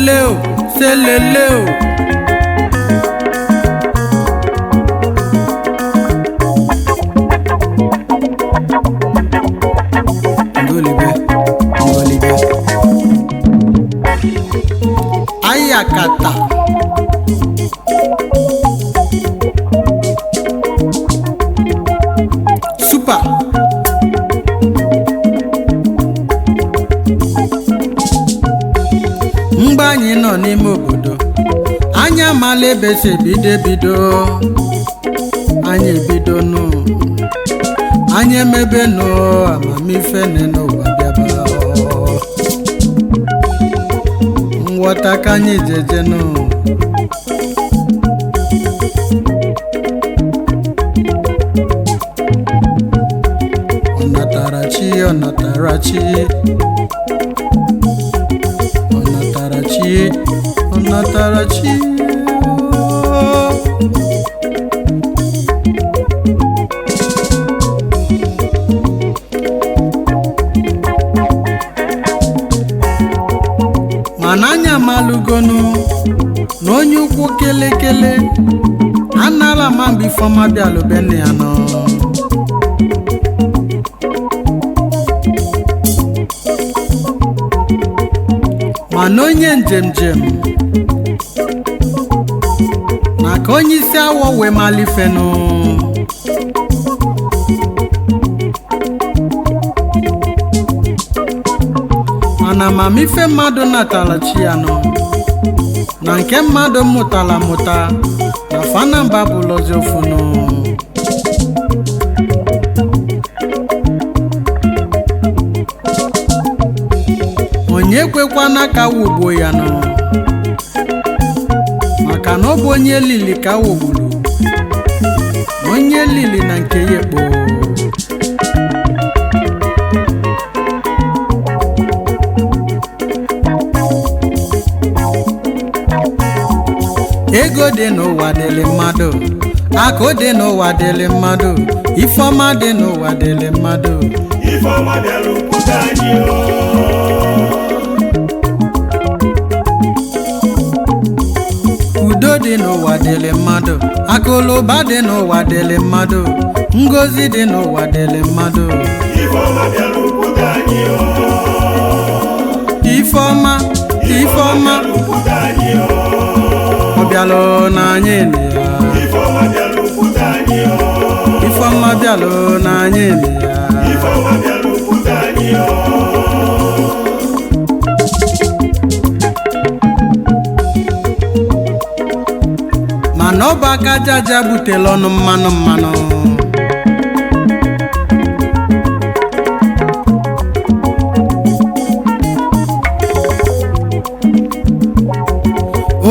Selele o, selele o. Ngolibe, ngolibe. Ayakata. Super. Mgbe anyị nọ n'ime obodo, anyị amala ebe si ebido ebido. Anyị ebido nụ, anyị emebe nụ amamife nị n'ụwa bịaba. Nghọta ka anyị jeje nụ. Ọnatarachi, ọnatarachi, ọnatarachi, ọnatarachi. Mana anyị amalugonu na onye ukwu kelekele anala ma mgbe ifeọma bịalụbene ya nọ. Mana onye njem njem na ka onye isi awọ wee malifenụ. Mana amamife mmadụ natara chi ya nọ na nke mmadụ mụtara mụta na fanamba bụlọzi ofunụ. Onye kwekwana ka wugbo ya nọ, maka na ọ bụ onye lili ka wogburu onye lili na nke ya ekpo. Ego dị n'ụwa dịlị mmadụ, akụ dị n'ụwa dịlị mmadụ, ifeọma dị n'ụwa dịlị mmadụ. Ifeọma bịara obodo anyị o. Udo dị n'ụwa dịlị mmadụ, akụlụba dị n'ụwa dịlị mmadụ, ngozi dị n'ụwa dịlị mmadụ. Ifeọma bịara obodo anyị o. Ifeọma, ifeọma Obodo anyị o. ọ bịalụ na anyị nị ya. Ifeọma bịara obodo anyị o. Ifeọma bịalụ na anyị nị ya. Ifeọma bịara obodo anyị o. Mana ọ bụ aka aja aja butela ọnụ mmanụ mmanụ.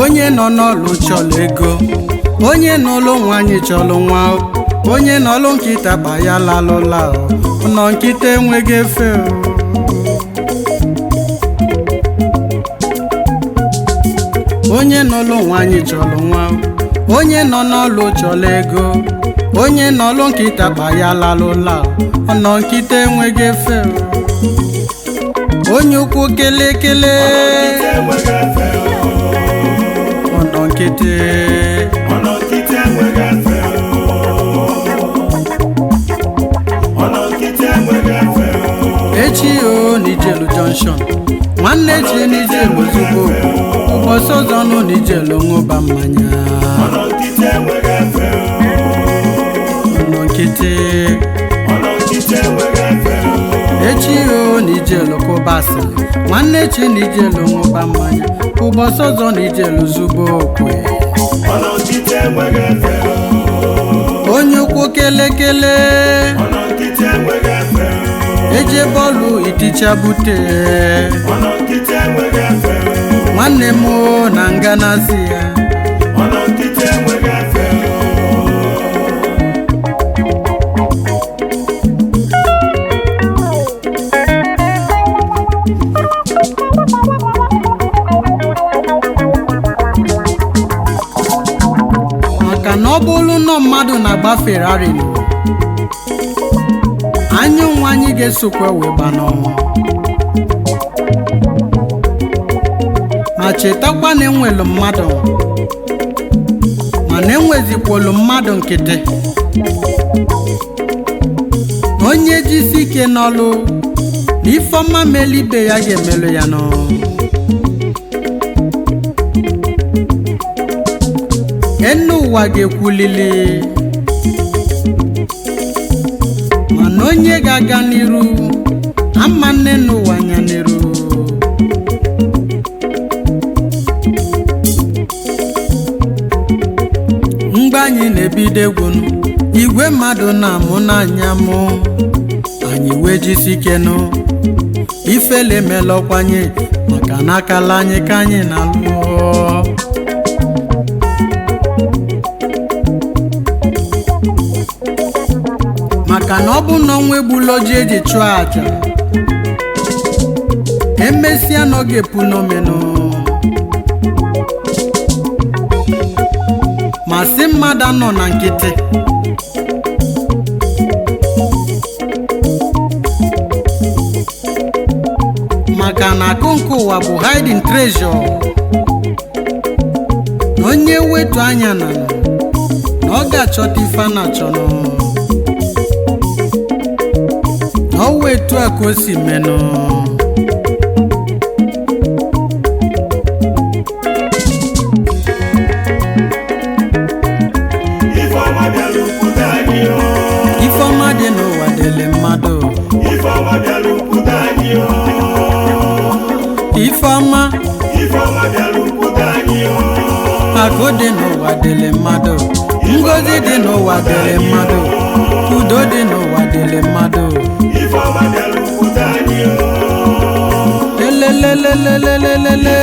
Onye nọ n'ọlụ chọlụ ego, onye n'ụlọ nwaanyị chọlụ nwa, onye n'ọlụ nkịta kpa ya lalụla o, nọ nkịta enweghị efe o. Onye n'ụlọ nwaanyị chọlụ nwa, onye nọ n'ọlụ chọlụ ego, onye n'ọlụ nkịta kpa ya lalụla o, nọ nkịta enweghị efe o. Onye ukwu kelekele, Enweghị efe o. ọnọ nkịtị. Ọnọ nkịtị enweghị efe o. Ọnọ nkịtị enweghị efe o. Echi o n'Ijelu junction, nwanne echi n'Ijelu ozugbo, ụbọchị ọzọ nụ n'Ijelu ṅụba mmanya. Ọnọ nkịtị enweghị efe o. Ọnọ nkịtị. Ọnọ nkịtị enweghị efe o. Echi o n'Ijelu kụba asịrị, nwanne echi n'Ijelu ṅụba mmanya, ụbọchị ọzọ n'Ijelu zugbo okwe. Ọnọ nkịtị enweghị efe o. Onye ukwu kelekele, Ọnọ nkịtị enweghị efe o. eje bọọlụ iticha bute. Ọnọ nkịtị enweghị efe o. Nwanne m o na nganasị ya. Ọnọ nkịtị enweghị efe o. Maka na ọ bụrụ nọ mmadụ na-agba Ferrari nụ, anya onwe anyị ga-esokwa wee gba n'ọnwa. Ma chetakwa na enwelu mmadụ, mana enwezikwolu mmadụ nkịtị. Onye jisi ike n'ọlụ na ifeọma melu ibe ya ga-emelụ ya nụ. Enu ụwa ga-ekwulili, mana onye ga-aga n'iru ama nne n'ụwa anya n'iru. Mgbe anyị na-ebido egwu, igwe mmadụ na-amụ n'anya mụ, anyị wee jisi ike nụ. Ifele melọkwanye maka na akala anyị ka anyị na-alụ. Maka na ọ bụ na ọnwa egbula oji eji chụọ aja, emesịa na ọ ga-epu n'omenụ. Ma sị mmadụ anọ na nkịtị, maka na akụ nke ụwa bụ hiding treasure, na onye wetu anya na na ọ ga-achọta ife a na-achọnụ. Na ọ wetu a ka o si menụ. Ifeọma bịara ukwute anyị o. Ifeọma dị n'ụwa dịlị mmadụ. Ifeọma bịara ukwute anyị o. Ifeọma. Ifeọma bịara ukwute anyị o. Akụ dị n'ụwa dịlị mmadụ, ngozi dị n'ụwa dịlị mmadụ, udo dị n'ụwa dịlị mmadụ. Ifeọma bịara ukwute anyị o. Elelelelelelele.